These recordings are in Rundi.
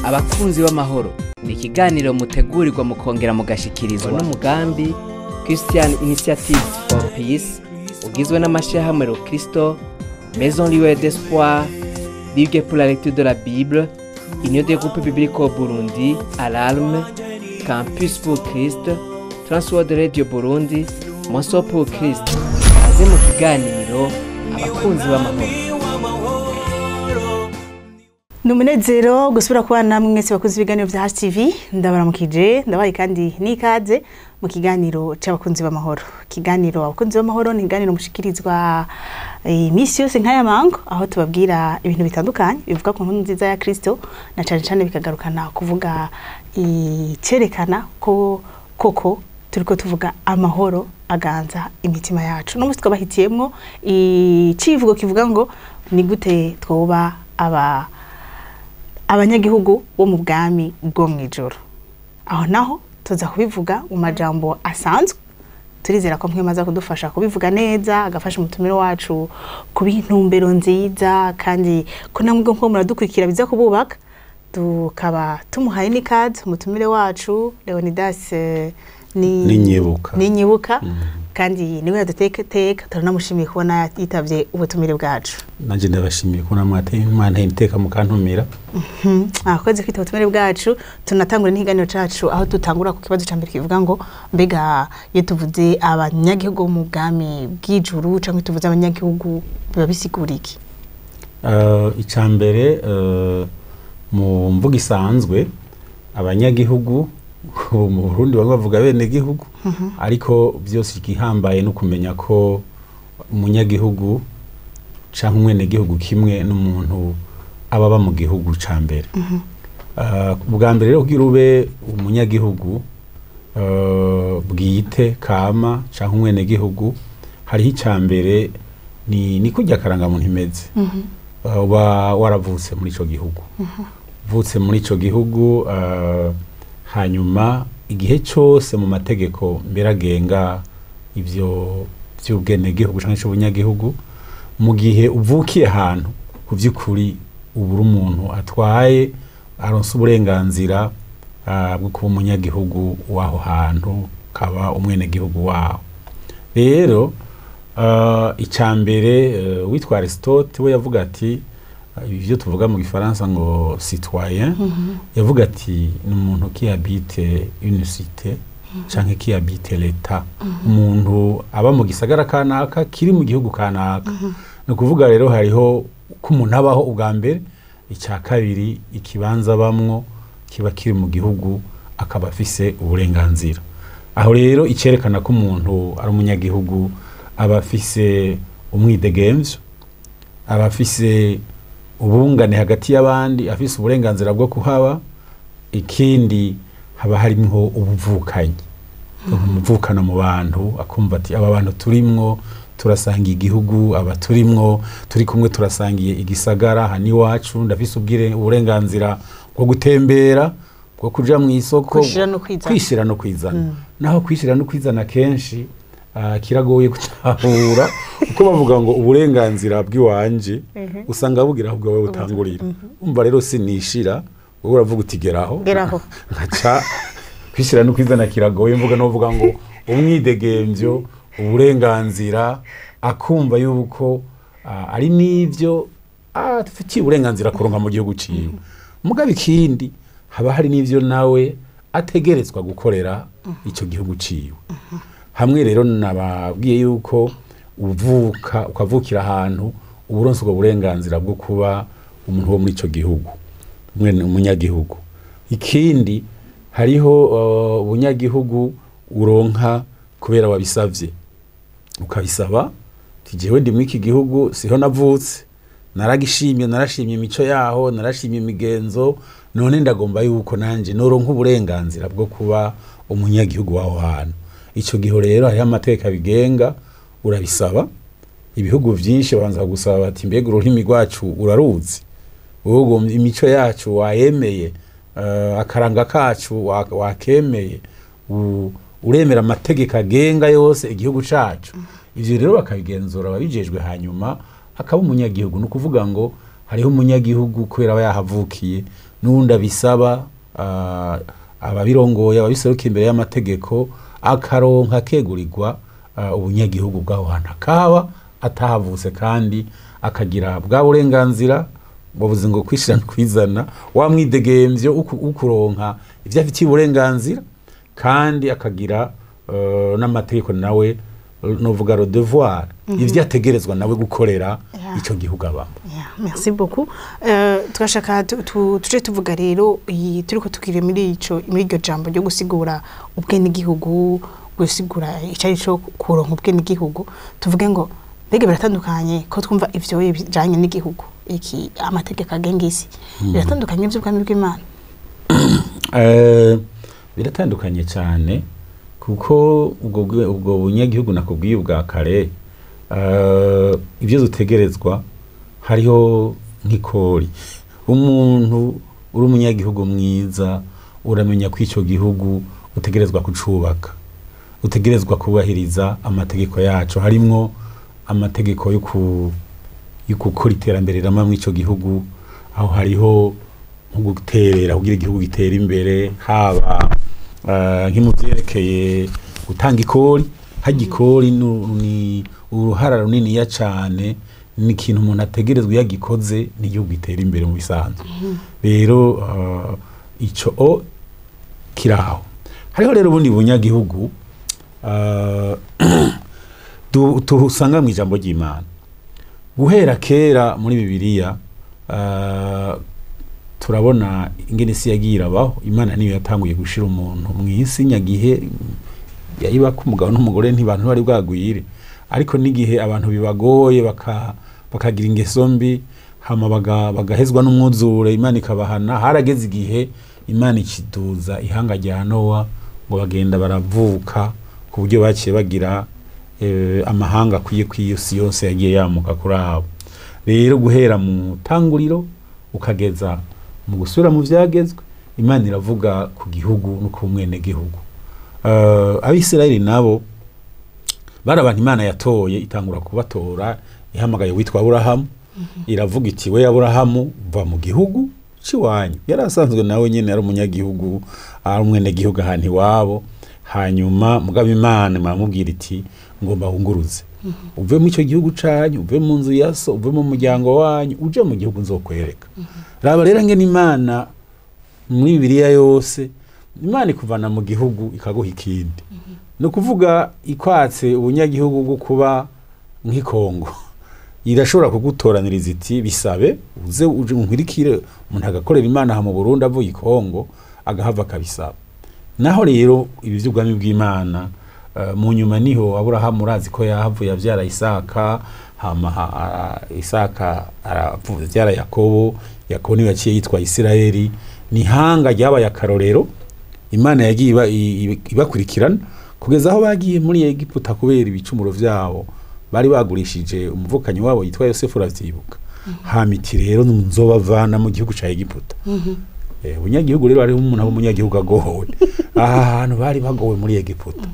Abakunzi b'amahoro ni ikiganiro mutegurirwa mukongera mugashikirizwa n'umugambi Christian Initiative for Peace, ugizwe n'amashyirahamwe Rokristo, Maison Lueur d'Espoir, Ligue pour la lecture de la Bible, Union des groupes bibliques au Burundi, Alarme, Campus pour Christ, Transworld Radio Burundi, Monso pour Christ. Kaze mu kiganiro Abakunzi b'amahoro. Ni umunezero gusubira kuba namwe mwese bakoze ibiganiro vya HTV. Ndabaramukije, ndabaye kandi n'ikaze mu kiganiro c'abakunzi b'amahoro. Ikiganiro Abakunzi b'amahoro ni ikiganiro mushikirizwa imisi yose nk'aya mango, aho tubabwira ibintu bitandukanye bivuga ku nkuru nziza ya Kristo, na cane cane bikagarukana kuvuga icerekana ko koko turiko tuvuga amahoro aganza imitima yacu. No musi twabahitiyemwo icivugo kivuga ngo ni gute twoba aba abanyagihugu bo mu bwami bwo mw'ijoro. Aho naho tuza kubivuga mu majambo asanzwe, turizera ko mwemaza kudufasha kubivuga neza, agafasha umutumiro wacu kubiha intumbero nziza, kandi ko namwe nko muradukurikira biza kububaka. Tukaba tumuhaye n'ikaze umutumire wacu Leonidas ni Ninyibuka. Ninyibuka. Kandi niwe yaduteka teka, turanamushimiye kubona yitavye ubutumire bwacu. Nanje ndabashimiye kubona mwateye Imana iteka mukantumira. Akoze kwita ubutumire bwacu. Tunatangura n'ikiganiro cacu aho dutangura ku kibazo ca mbere kivuga ngo mbega iyo tuvuze abanyagihugu mu bwami bw'ijuru canke tuvuze abanyagihugu biba bisigura iki? Ica mbere, mu mvugo isanzwe, abanyagihugu mu Burundi bamwe bavuga bene gihugu, ariko byose igihambaye no kumenya ko umunyagihugu canke umwenegihugu kimwe n'umuntu aba mu gihugu ca mbere. Ubwa mbere rero, kugira ube umunyagihugu bwite kama canke umwenegihugu, hariho ica mbere ni kurya karangamuntu imeze. Uba waravutse muri ico gihugu, uvutse muri ico gihugu, hanyuma igihe cyose mu mategeko mbere agenga ivyo vy'ubwenegihugu canke c'ubunyagihugu, mu gihe uvukiye ahantu, ku vy'ukuri ubura umuntu atwaye aronse uburenganzira bwo kuba umunyagihugu w'aho hantu, kaba umwenegihugu waho. Rero ica mbere, witwa Aristote we yavuga ati ivyo tuvuga mu gifaransa ngo citoyen, yavuga ati ni umuntu qui habite une cité canke qui habite l'état, umuntu aba mu gisagara kanaka kiri mu gihugu kanaka. Ni ukuvuga rero hariho ko umuntu abaho ubwa mbere, icya kabiri ikibanza abamwo kiba kiri mu gihugu, akaba afise uburenganzira. Aho rero icerekana ko umuntu ari umunyagihugu, aba afise umwidegemvyo, aba afise ubungane hagati y'abandi, afise uburenganzira bwo kuhaba. Ikindi haba harimwo ubuvukanyi, umuvukano mu bantu, akumva ati aba bantu turimwo turasangiye igihugu, aba turimwo turi kumwe turasangiye igisagara, aha n'iwacu, ndafise uburenganzira bwo gutembera, bwo kuja mu isoko, kwishira no kwizana. Kwishira no kwizana. Naho kwishira no kwizana kenshi kiragoye gutahura, kuko bavuga ngo uburenganzira bw'iwanje usanga bugira ahubwo wowe butangurira. Umva rero sinishira, wowe uravuga uti geraho. Geraho. Nkaca kwishira no kwizana kiragoye. Mvuga no vuga ngo umwidegemvyo, uburenganzira, akumva yuko ari n'ivyo afitiye uburenganzira kuronka mu gihugu ciwe. Mugabo ikindi haba hari n'ivyo nawe ategerezwa gukorera ico gihugu ciwe. Hamwe rero nababwiye yuko uvuka ukavukira ahantu, uburonse ubwo burenganzira bwo kuba umuntu wo muri ico gihugu, mwene umunyagihugu. Ikindi hariho ubunyagihugu uronka kubera wabisavye, ukabisaba uti jewe ndi muri iki gihugu, siho navutse, naragishimye, narashimye imico yaho, narashimye imigenzo, none ndagomba yuko nanje noronka uburenganzira bwo kuba umunyagihugu w'aho hantu. Ico gihe rero hariho amategeko abigenga, urabisaba. Ibihugu vyinshi babanza gusaba bati mbega ururimi rwacu uraruzi, wowe imico yacu wayemeye, akaranga kacu wakemeye, uremera amategeko agenga yose igihugu cacu. Ivyo rero bakabigenzura ababijejwe, hanyuma akaba umunyagihugu. Ni ukuvuga ngo Hariho umunyagihugu kubera aba yahavukiye, n'uwundi abisaba, ababirongoye, ababiserukiye imbere y'amategeko, akaronka akegurirwa ubunyagihugu bw'aho hantu akaba atahavutse, kandi akagira bwa burenganzira bavuze ngo kwishira no kwizana, wa mwidegemvyo ukuronka ivyo afitiye uburenganzira, kandi akagira n'amategeko nawe novuga le devoir, ivyo ategerezwa nawe gukorera ico gihugu abamo. Yeah, merci beaucoup. Turashaka tuje tuvuga rero iyi turiko tukire muri ico, muri iryo jambo ryo gusigura ubwenegihugu, gusigura icari co kuronka ubwenegihugu, tuvuge ngo mbega biratandukanye ko twumva ivyo bijanye n'igihugu, iki amategeko agenga isi biratandukanye ivy'ubwami bw'Imana? Biratandukanye cyane, kuko ubwo bunyagihugu nakubwiye ubwa kare, ibyo dutegerezwa hariho nk'ikori. Umuntu uri umunyagihugu mwiza uramenya ko ico gihugu utegerezwa kucubaka, utegerezwa kubahiriza amategeko yaco, harimwo amategeko yo gukora iterambere rirama muri ico gihugu, aho hariho nko guterera kugira igihugu gitere imbere, haba nk'imu vyerekeye gutanga ikori. Harya ikori ni uruhara runiniya cane, ni ikintu umuntu ategerezwa iyo agikoze n'igihugu gitera imbere mu bisanzwe. Rero ico o kiraho. Hariho rero ubundi bunyagihugu tuhusanga mu ijambo ry'Imana. Guhera kera muri Bibiliya, turabona ingene isi yagiye irabaho. Imana niyo yatanguye gushira umuntu mu isi, nyagihe yayiba ko umugabo n'umugore ntibantu bari bwagwire, ariko n'igihe abantu bibagoye bakagira ingeso mbi, hama bagahezwa n'umwuzure, Imana ikabahana. Harageze igihe Imana ikiduza ihanga rya Nowa, ngo bagenda baravuka ku buryo baciye bagira amahanga akwiye ku isi yose yagiye yamuka kuri abo. Rero guhera mu tanguriro ukageza mu gusubira mu vyagezwe, Imana iravuga ku gihugu no ku mwenegihugu. Abisirayeli nabo bari abantu Imana yatoye, itangura kubatora ihamagaye witwa Aburahamu, iravuga iti we Aburahamu, va mu gihugu c'iwanyu. Yari asanzwe nawe nyene ari umunyagihugu, ari umwenegihugu ahantu iwabo. Hanyuma mugabo Imana iramubwira iti ngomba hunguruze, uve mu ico gihugu canyu, uve mu nzu ya so, uve mu muryango wanyu, uje mu gihugu nzokwereka. Raba rero ngene Imana muri Bibiliya yose, Imana ikuvana mu gihugu ikaguha ikindi. Ni ukuvuga ikwatse ubunyagihugu bwo kuba nk'ikongo, irashobora kugutoraniriza iti bisabe uze uje unkwirikire. Umuntu agakorera Imana aha mu Burundi avuye ikongo, agahava akabisaba. Naho rero ibi vy'ubwami bw'Imana, mu nyuma niho Aburahamu urazi ko yahavuye avyara Isaka, hama Isaka aravyara Yakobo, Yakobo niwe yaciye yitwa Isirayeli. Ni hanga ryabaye akarorero, Imana yagiye ibakurikirana kugeza aho bagiye muri Egiputa kubera ibicumuro vyabo. Bari bagurishije umuvukanyi wabo yitwa Yosefu, uravyibuka. Hama iti rero nzobavana mu gihugu ca Egiputa. Ubunyagihugu rero hariho umuntu aba umunyagihugu agowe. Aha hantu bari bagowe muri Egiputa.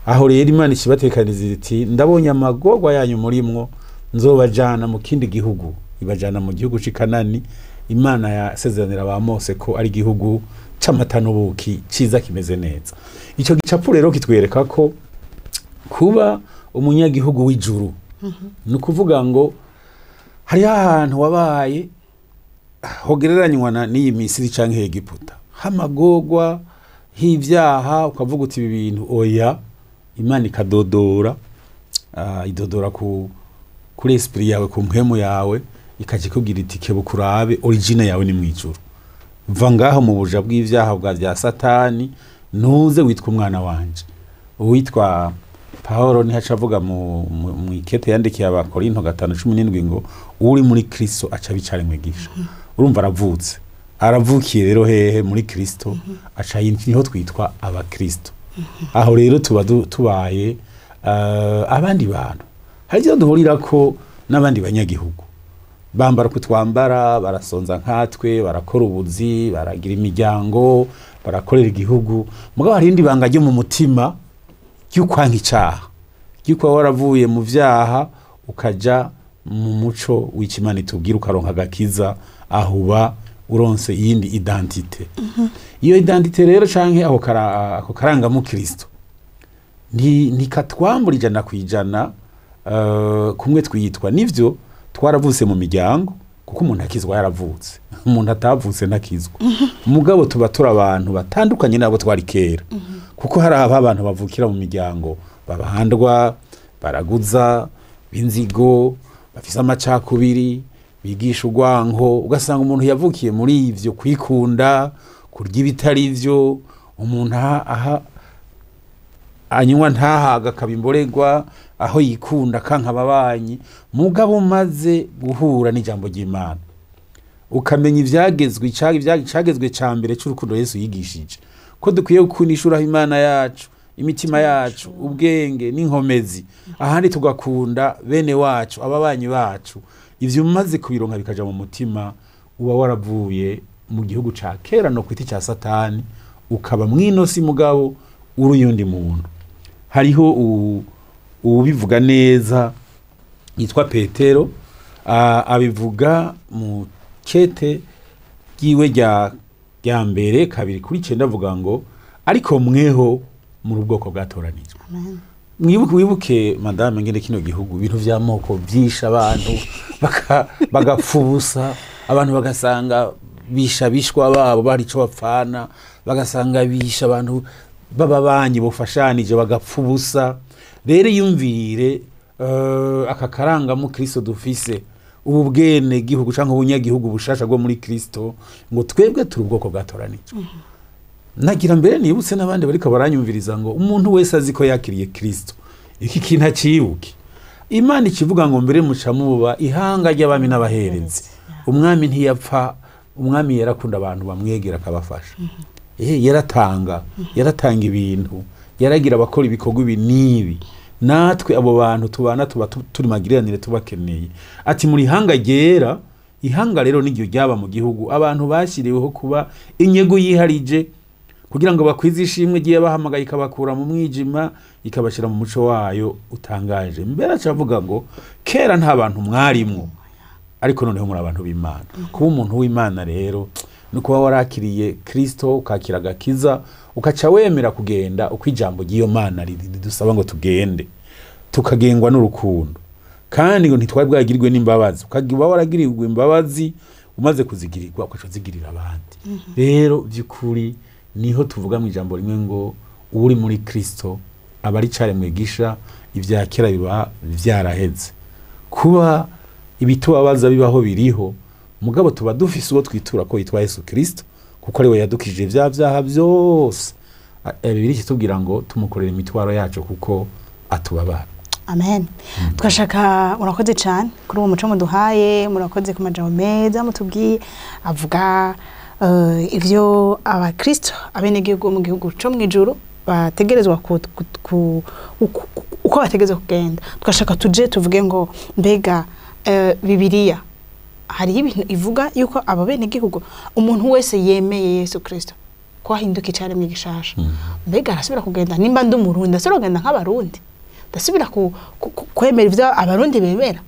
Aho rero Imana ikibatekaniriza iti ndabonye amagorwa yanyu murimwo, nzobajana mu kindi gihugu. Ibajana mu gihugu c'i Kanani. Imana yasezeranira ba Mose ko ari igihugu c'amata n'ubuki ciza kimeze neza. Ico gicapu rero kitwereka ko kuba umunyagihugu w'ijuru, ni ukuvuga ngo hariho ahantu wabaye hogereranywa n'iyi Misiri canke Egiputa, hamagorwa h'ivyaha, ukavuga uti ibi bintu oya. Imana ikadodora, idodora kuri esprit yawe, ku mpwemu yawe, ikaja ikubwira iti kebuka urabe origine yawe ni mw'ijuru, va ngaho mu buja bw'ivyaha bwa vya Satani, ntuze witwa umwana wanje. Uwitwa Paulo niho aca avuga mu ikete yandikiye Abakorinto 5:17 ngo uri muri Kristo aca bicara mwigisha. Urumva aravutse, aravukiye rero hehe? Muri Kristo, aca niho twitwa abakristo. Aho rero tuba tubaye abandi bantu. Hari ivyo duhurirako n'abandi banyagihugu, bambara uko twambara, barasonza nkatwe, barakora ubuzi, baragira imiryango, barakorera igihugu. Mugabo hari irindi banga ryo mu mutima ry'ukwanka icaha, ry'ukuba waravuye mu vyaha ukaja mu muco w'Imana itubwira, ukaronka agakiza, aho uba uronse iyindi identité. Iyo identité rero canke ako karangamukristo ntikatwambura 100% kumwe twitwa. Nivyo, twaravutse mu miryango, kuko umuntu akizwa yaravutse, umuntu atavutse ntakizwa. Mugabo tuba turi abantu batandukanye nabo twari kera, kuko hari aba abantu bavukira mu miryango babahandwa, baraguza, b'inzigo, bafise amacakubiri, bigisha urwanko, ugasanga umuntu yavukiye muri ivyo kwikunda, kurya ibitari ivyo, umuntu aha anywa ntahaga akaba imborerwa, aho yikunda kanka ababanyi. Mugabo umaze guhura n'ijambo ry'Imana, ukamenya ivyagezwe, icagezwe ca mbere c'urukundo Yesu yigishije, ko dukwiye gukunda Imana yacu, imitima yacu, ubwenge n'inkomezi, ahandi tugakunda bene wacu, ababanyi bacu. Ivyo umaze kubironka bikaja mu mutima, uba waravuye mu gihugu ca kera no kwiti ca Satani, ukaba mwino si mugabo uri uyundi muntu. Hariho ubivuga neza yitwa Petero, abivuga mu kete ryiwe rya mbere 2:9, avuga ngo ariko mweho muri ubwoko bwatoranijwe. Mwibuke madame ngene kino gihugu ibintu vy'amoko byisha abantu bagapfubusa abantu, bagasanga bisha bishwa babo bari ico bapfana, bagasanga bisha abantu bababanyi bofashanije bagapfubusa. Rero yumvire aka karanga mu Kristo dufise, ubu bwene gihugu canke ubunyagihugu bushasha bwo muri Kristo, ngo twebwe turi ubwoko bwatoranijwe. Nagira mbere nibutse n'abandi bariko baranyumviriza ngo umuntu wese azi ko yakiriye Kristo, iki kintu acibuke. Imana ikivuga ngo mbere muca muba ihanga ry'abami n'abaherezi. Umwami ntiyapfa, umwami yarakunda abantu bamwegera akabafasha. Yaratanga, yaratanga ibintu, yaragira abakora ibikorwa ibi n'ibi. Natwe abo bantu tubana tuba turi magiranire tubakeneye. Ati muri ihanga ryera, ihanga rero niryo ryaba mu gihugu, abantu bashyiriweho kuba inyego yiharije kugira ngo bakwize ishimwe giye bahamagaye, ikabakura mu mwijima ikabashira mu muco wayo utangaje. Mbere acavuga ngo kera nta bantu mwarimwo, ariko noneho muri abantu b'Imana. Kuba umuntu w'Imana rero ni kuba warakiriye Kristo, ukakira agakiza, ukaca wemera kugenda uko ijambo ry'iyo Mana ridusaba ngo tugende, tukagengwa n'urukundo. Kandi ngo ntitwari bwagirwe n'imbabazi, ukagiba waragirirwe imbabazi, umaze kuzigirirwa ukaca uzigirira abandi. Rero by'ukuri niho tuvuga mu ijambo rimwe ngo uri muri Kristo aba ari caremwe gisha, ivya kera biba vyaraheze. Kuba ibitubabaza bibaho biriho, mugabo tuba dufise uwo twitura ko yitwa Yesu Kristo, kuko ari we yadukije vya vyaha byose. Bibiliya itubwira ngo tumukorere imitwaro yacu kuko atubabara. Amen. Twashaka murakoze cyane kuri uwo muco muduhaye, murakoze ku majambo meza mutubwiye avuga ivyo abakristo abenegihugu mu gihugu co mw'ijuru bategerezwa uko bategerezwa kugenda. Twashaka tuje tuvuge ngo mbega Bibiliya hari ibintu ivuga yuko abo benegihugu umuntu wese yemeye Yesu Kristo ko ahinduka icaremwe gishasha. Mbega arasubira kugenda, nimba ndi umurundi ndasubira kugenda nk'abarundi, ndasubira kwemera ivyo abarundi bemera.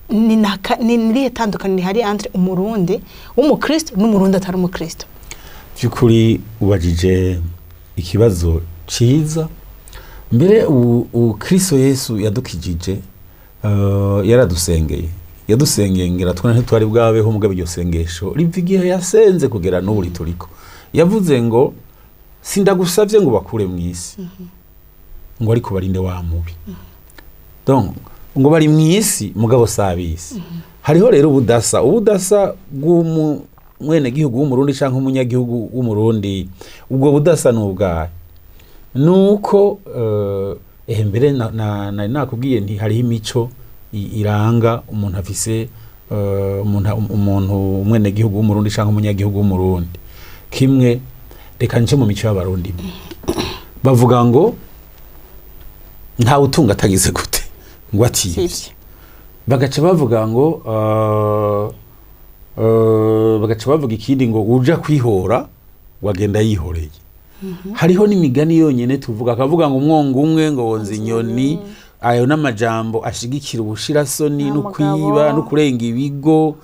Ni nirihe tandukaniro rihari entre umurundi w'umukristo n'umurundi atari umukristo? By'ukuri ubajije ikibazo ciza. Mbere Kristo Yesu yadukijije, yaradusengeye, yadusengeye ngira twana ntitwari bwabeho, mugabo iryo sengesho riva igihe yasenze kugera n'ubu rituriko. Yavuze ngo sindagusavye ngo bakure mw'isi, ngo ariko barinde wa mubi. Donc ngo bari mw'isi mugabo sabisi. Hariho rero ubudasa bw'umwenegihugu w'umurundi canke umunyagihugu w'umurundi. Ubwo budasa n'ubwahe nuko mbere nari nakubwiye nti hariho imico iranga umuntu afise umuntu umwenegihugu w'umurundi canke umunyagihugu w'umurundi. Kimwe reka nce mu mico y'abarundi, bavuga ngo nta utunga atagize gute ngo ativye. Bagaca bavuga ngo bagaca bavuga ikindi ngo uja kwihora wagenda yihoreye. Hariho n'imigani yonyene tuvuga, akavuga ngo umwongo umwe ngo wonza inyoni. Ayo n'amajambo ashigikira ubushirasoni no kwiba no kurenga ibigo,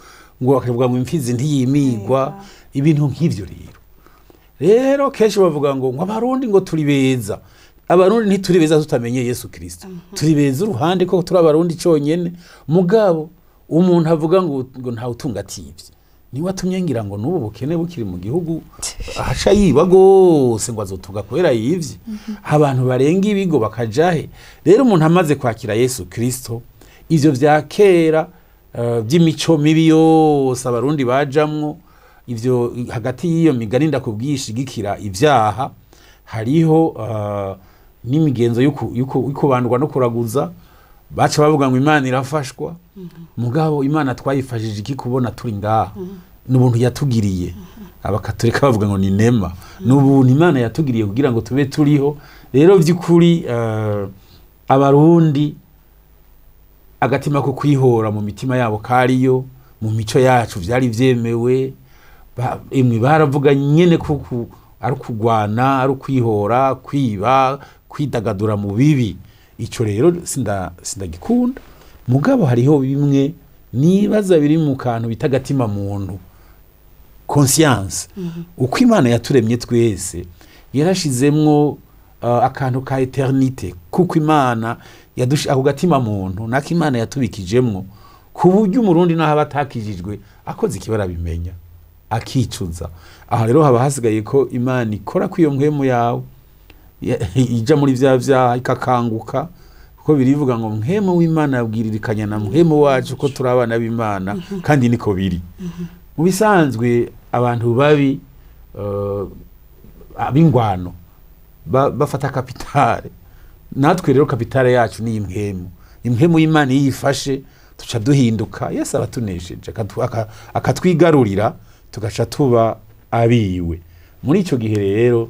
ngo bakavuga ngo imfizi ntiyimigwa, ibintu nk'ivyo. Rero kenshi bavuga ngo abarundi ngo turi beza. Abarundi ntituri beza tutamenye Yesu Kristo. Turi beza uruhande ko turi abarundi conyene. Mugabo umuntu avuga ngo nta utunga ativye, niwe atumye ngira ngo n'ubu bukene bukiri mu gihugu ahaca yiba gose ngo azotunga kubera yivye. Abantu barenga ibigo bakajahe. Rero umuntu amaze kwakira Yesu Kristo, ivyo vya kera by'imico mibi yose abarundi bajamwo, ivyo hagati y'iyo migani ndakubwishigikira ivyaha, hariho n'imigenzo y'ukubandwa no kuraguza. Baca bavuga ngo Imana irafashwa. Mugabo Imana twayifashije iki kubona turi ngaha? N'ubuntu yatugiriye. Abakatolika bavuga ngo ni nema, n'ubuntu Imana yatugiriye kugira ngo tube turiho. Rero by'ukuri abarundi agatima ko kwihora mu mitima yabo kariyo, mu mico yacu vyari vyemewe. Imwe baravuga nyene ko ari kugwana, ari kwihora, kwiba, kwidagadura mu bibi. Ico rero sindagikunda. Mugabo hariho bimwe nibaza biri mu kantu bitagatima muntu, conscience. Uko Imana yaturemye twese yarashizemwo akantu ka eternite, kuko Imana ako gatima muntu nako Imana yatubikijemwo, ku buryo umurundi naho abatakijijwe akoze ikibara bimenya akicuza. Aha rero haba hasigaye ko Imana ikora ku iyo mpwemu yawe ija muri vya vyaha ikakanguka, kuko birivuga ngo mpwemu w'Imana yabwiririkanya na mpwemu wacu ko turi abana b'Imana, kandi niko biri. Mu bisanzwe abantu babi ab'ingwano bafata kapitale. Natwe rero kapitale yacu ni impwemu. Impwemu y'Imana yifashe tuca duhinduka. Yesu abatunesheje akatwigarurira tugaca tuba abiwe. Muri ico gihe rero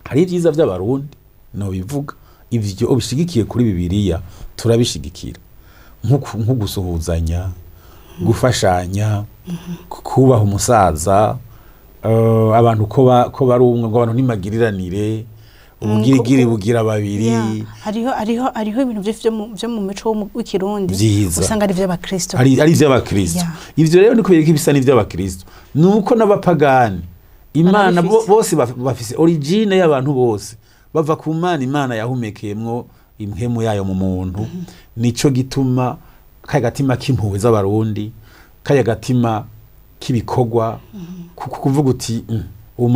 hari ibyiza by'abarundi no bivuga ivyo obishigikiye kuri Bibiliya turabishigikira, nko gusuhuzanya, gufashanya, kubaha umusaza, abantu ko bari umwe, ngo abantu nimagiriranire, ubugirigiri bugira babiri. Hariho ibintu byo mu mico w'ikirundi usanga ari ivy'abakristo, ari ivy'abakristo. Ivyo rero niko biriko bisa n'ivy'abakristo, nuko n'abapagani Imana bose bafise origine y'abantu bose bava ku Mana. Imana yahumekeyemwo impwemu yayo mu muntu. Nico gituma kaya gatima k'impuhwe z'abarundi, kaya gatima k'ibikorwa, kuvuga uti uwo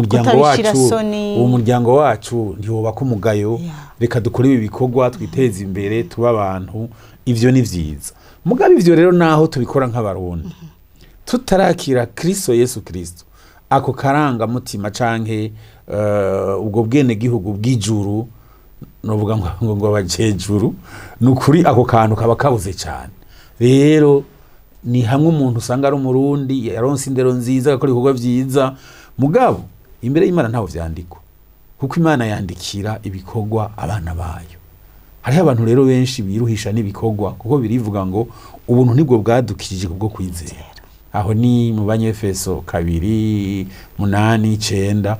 muryango wacu ntiwoba kumugayo, reka dukore ibi bikorwa twiteze imbere tuba abantu. Ivyo ni vyiza. Mugabe ivyo rero naho tubikora nk'abarundi tutarakira Kristo Yesu Kristo, ako karanga mutima canke ubwo bwene gihugu bw'ijuru, novuga ngo abajejuru, nukuri ako kantu kaba kabuze cyane. Rero ni hamwe umuntu usanga ari umurundi yaronse indero nziza, agakora ibikorwa vyiza, mugabo imbere y'Imana ntaho vyandikwa, kuko Imana yandikira ibikorwa abana bayo. Hariho abantu rero benshi biruhisha n'ibikorwa, kuko birivuga ngo ubuntu nibwo bwadukijije kubwo kwizera. Aho ni mu Banyefeso 2:8, 9.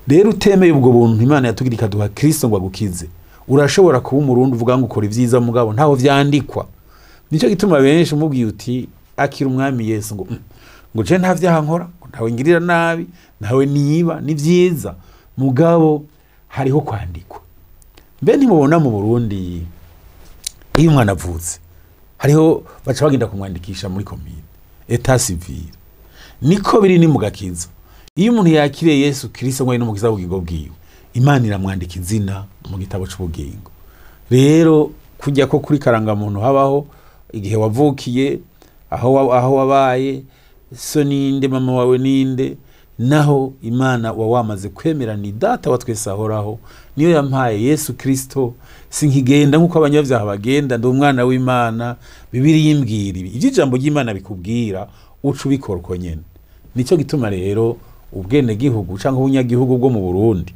Rero utemeye ubwo buntu Imana yatugira ikaduha Kristo ngo agukize, urashobora kuba umurundi uvuga ngo ukora ivyiza, mugabo ntaho vyandikwa. Nico gituma benshi umubwiye uti akira umwami Yesu, ngo ngo je nta vyaha nkora, ngo ntawe ngirira nabi, ntawe niba, ni vyiza, mugabo hariho kwandikwa. Mbe ntimubona mu Burundi iyo umwana avutse hariho baca bagenda kumwandikisha muri komine, etat civil. Niko biri ni mu gakiza. Iyo umuntu yakiriye Yesu Kristo ngo ari n'umukiza w'ubugingo bwiwe, Imana iramwandika izina mu gitabo c'ubugingo. Rero kujya ko kuri karangamuntu habaho igihe wavukiye, aho wabaye, so ninde, mama wawe ninde, naho Imana wa wamaze kwemera ni data wa twese ahoraho, niyo yampaye Yesu Kristo. Sinkigenda nkuko abanyabyaha bagenda, ndi umwana w'Imana. Bibiliya imbwira ibi, ivyo ijambo ry'Imana bikubwira uca ubikora uko nyene. Nico gituma rero ubwene gihugu canke ubunyagihugu bwo mu Burundi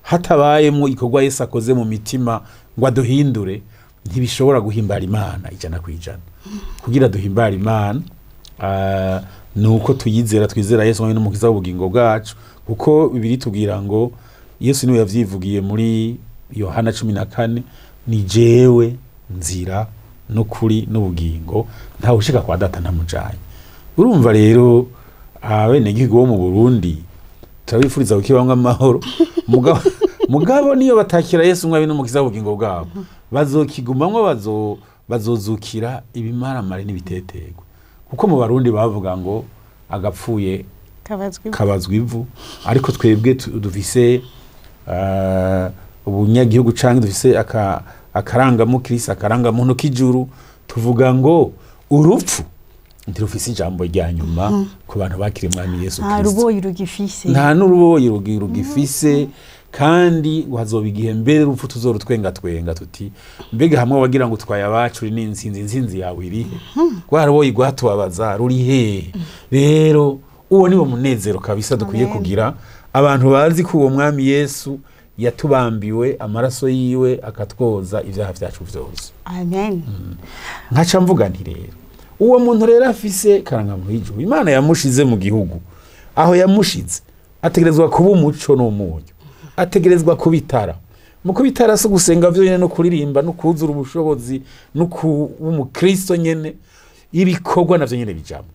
hatabayemwo ikorwa Yesu akoze mu mitima ngo aduhindure, ntibishobora guhimbara Imana 100%. Kugira duhimbara Imana nuko tuyizera, twizera Yesu ngo n'umukiza w'ubugingo bwacu, kuko Bibiliya itubwira ngo Yesu niwe yavyivugiye muri Yohana 14, ni jewe nzira n'ukuri n'ubugingo, ntawe ushika kwa data ntamujanye. Urumva rero abenegihugu bo mu Burundi turabifuriza kukibamwo amahoro, mugabo niyo batakira Yesu umwami n'umukiza w'ubugingo bwabo, bazokigumamwo, bazozukira ibimaramare n'ibitetegwa. Kuko mu Barundi bavuga ngo agapfuye kabazwa ivu, ariko twebwe dufise ubunyagihugu canke dufise akarangamukirisi, akarangamuntu k'ijuru, tuvuga ngo urupfu ntirufise ijambo rya nyuma ku bantu bakiriye umwami Yesu Nta Kristo. ruboyi rugifise. Nta n'uruboyi rugifise, kandi hazoba igihe mbere urupfu tuzorutwenga twenga tuti mbega hamwe wagira ngo utwaye abacu uri n'intsinzi, intsinzi yawe irihe? Rwa ruboyi rwatubabaza ruri hehe? Rero uwo niwo munezero kabisa dukwiye Amen. kugira, abantu bazi ko uwo mwami Yesu yatubambiwe amaraso yiwe akatwoza ibyaha vyacu vyose. Amen. Nkaca mvuga nti rero uwo muntu rero afise karangamuntu y'ijuru, Imana yamushize mu gihugu, aho yamushize ategerezwa kuba umuco n'umunyu, ategerezwa kubitara. Mu kubitara si ugusenga vyonyene no kuririmba no kuzura ubushobozi no kuba umukristo nyene, ibikorwa navyo nyene bijamwo.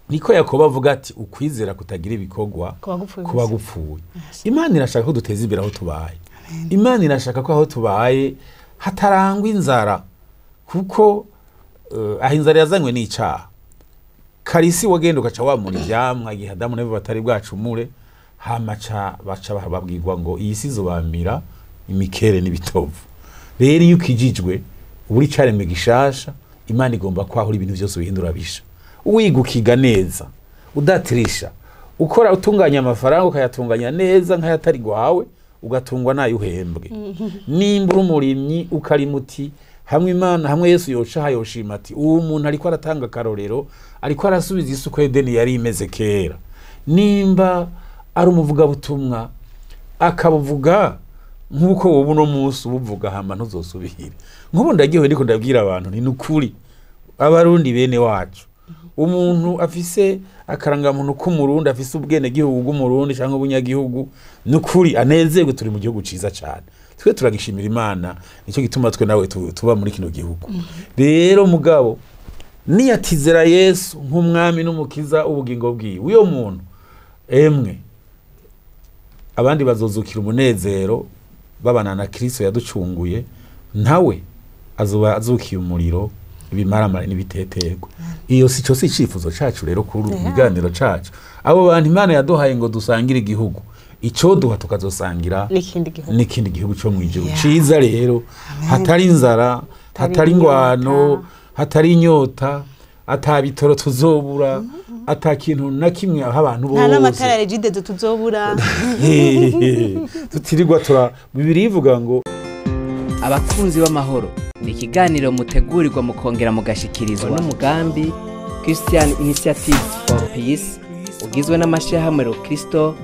Niko Yakobo avuga ati ukwizera kutagira ibikorwa Kuba gupfuye kuba gusa. gupfuye. Imana irashaka ko duteza imbere aho tubaye. Imana irashaka ko aho tubaye hatarangwa inzara, kuko aho inzara yazanywe n'icaha. Karisi wagenda ugaca wamura ivyamwa igihe Adamu na Eva batari bwacumure, hama baca babwirwa ngo iyi si izobamira imikere n'ibitovu. Rero iyo ukijijwe uba uri icaremwe gishasha, Imana igomba kwahura ibintu vyose bihindura bisha. Wiga ukiga neza, udatirisha, ukora utunganya amafaranga ukayatunganya neza nk'ayatari gwawe, ugatungwa nayo uhembwe. Nimba uri umurimyi ukarima uti hamwe Imana, hamwe Yesu yoca yoshima ati uwo muntu ariko aratanga akarorero, ariko arasubiza isuku Edeni yari imeze kera. Nimba ari umuvugabutumwa akabuvuga nk'uko wowe uno munsi ubuvuga, hama ntuzosubire. Nk'ubu ndagiwe ndiko ndabwira abantu nti nukuri abarundi bene wacu, umuntu afise akarangamuntu k'umurundi, afise ubwenegihugu bw'umurundi canke ubunyagihugu, nukuri anezerwe, turi mu gihugu ciza cane, twe turagishimira Imana, nicyo gituma twe nawe tuba muri kino gihugu. Rero mugabo niyatizera Yesu nk'umwami n'umukiza w'ubugingo bwiwe, uyo muntu emwe abandi bazozukira umunezero babana na Kristo yaducunguye, nawe azoba azukiye umuriro ibimaramare n'ibitetegwa. Iyo si cyo si icifuzo cacu rero kuri uru biganiro cacu. Abo bantu Imana yaduhaye ngo dusangire igihugu, ico duha tukazosangira n'ikindi gihugu, n'ikindi gihugu co mw'ijuru ciza rero, hatari inzara, hatari ingwano, hatari inyota, ata bitoro tuzobura, ata kintu na kimwe aho abantu nta n'amatara ya bose regidezo tuzobura. Tutirirwa tura Bibiliya ivuga ngo Abakunzi b'amahoro ni ikiganiro mutegurirwa mukongera mugashikirizwa n'umugambi Christian Initiative for Peace, ugizwe n'amashirahamwe Rokristo,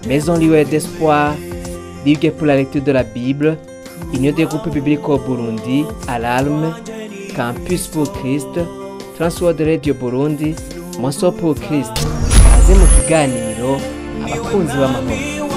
Maison Libre d'Espoir, Ligue pour la lecture de la Bible, Union des groupes bibliques au Burundi, Alarme, Campus pour Christ, Transworld Radio Burundi, Monso pour Christ. Kaze mu kiganiro abakunzi b'amahoro.